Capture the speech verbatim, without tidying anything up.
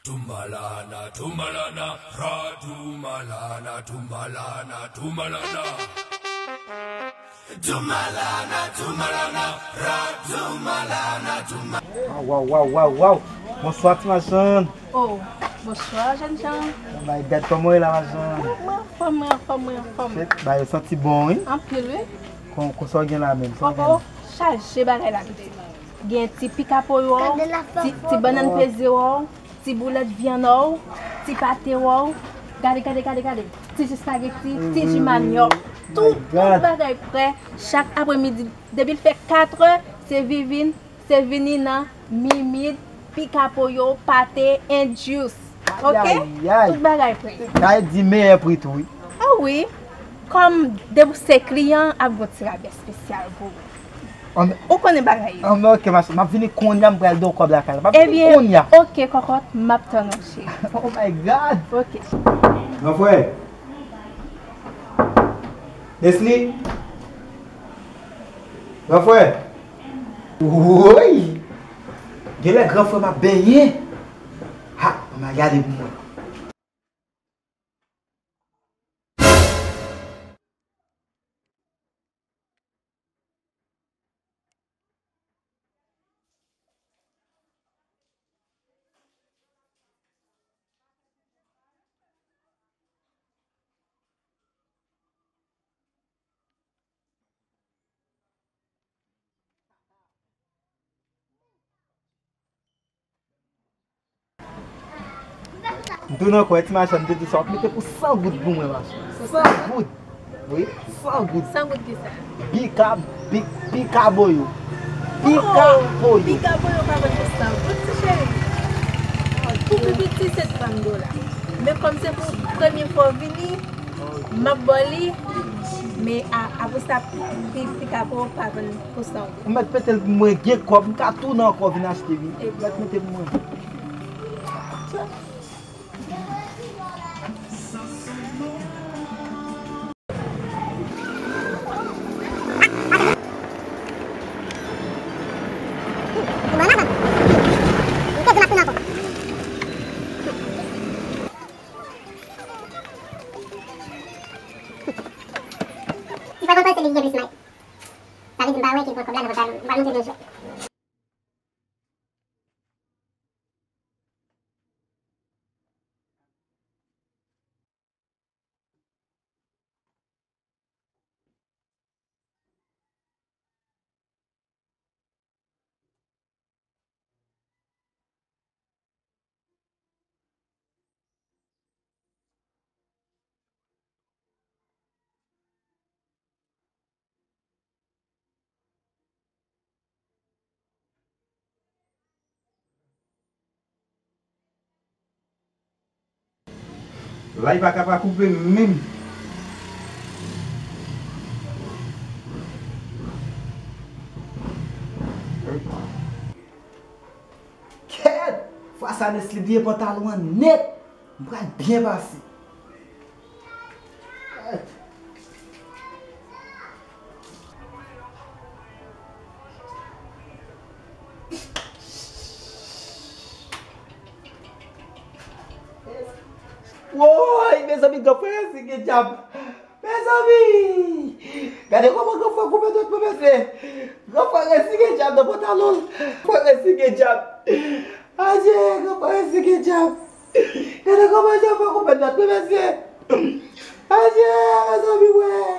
Tumbalana, tumbalana, ra tumbalana, tumbalana, tumbalana. Tumbalana, tumbalana, ra tumbalana, tumba- Waw, waw, waw, waw, waw. Bonswa, ti machann. Oh, bonswa, jènjan. Bay dat, kòman w ye la, machann? Mwen, mwen anfòm, mwen anfòm, mwen anfòm. Ba yo santi bon, wi. Anpil, wi. Kon, kon sa w gen la menm, sa w gen? Oh, oh, chaje bagay la, pitit. Gen ti pika poyo, ti, ti bannann peze, ti boulèt vyann, ti pate, gade, gade, gade, gade, ti ji espageti, ti ji manyòk, tout, tout bagay prè. Chak apremidi, depi l fè katrè, se vivin, se vinina, mimit, pika poyo, pate, and juice. Ok? Ayayay. Tout bagay prè. Sa vle di meyè pri tou, wi. Ah wi. Kòm depi w se kliyan, ap gon ti rabè espesyal pou ou. Ou konnen bagay yo. Anben, ok, machann, m ap vini kounye a, m pral ba w kòb lakay la. M ap vini kounye a. Ebyen, ok, kòkòt, m ap tann ou, cheri. Oh my God! Ok. Gran frè. Nesly. Gran frè. Woy! Genlè gran frè m ap benyen. Ha, ann al gade pou mwen. M tounen ankò, ti machann, m te di sa, w ap mete pou san goud pou mwen, machann. San goud. Wi, san goud. San goud kisa? Pika, pi-, pika poyo. Pika poyo. Oh, pika poyo pa vann pou san goud, ti cheri. Pou pi piti, se trant dola. Men kòm se pou premye fwa w vini, m ap ba w li, men a-, apre sa, pi-, pika poyo pa vann pou san goud. Ou mèt mete l pou mwen, gen kòb, m ka tounen ankò vin achte, wi. Mèt mete pou mwen. Sa vle di m pa wè ke m pran kòb la nan pantalon, m pa montre nan jwèt. Lay pa ka pa koupe menm. Kèt! Fwa sa Nesly bliye pantalon an nèt. M pral byen pase. Woy, mezanmi, gran frè Nesly gen djab. Mezanmi! Gade kòman gran frè koupe dwèt mwen, mesye. Gran frè Nesly gen djab nan pantalon l. Frè Nesly gen djab. Adye, gran frè Nesly gen djab. Gade kòman gran frè koupe dwèt mwen, mesye. Adye, mezanmi, mwen.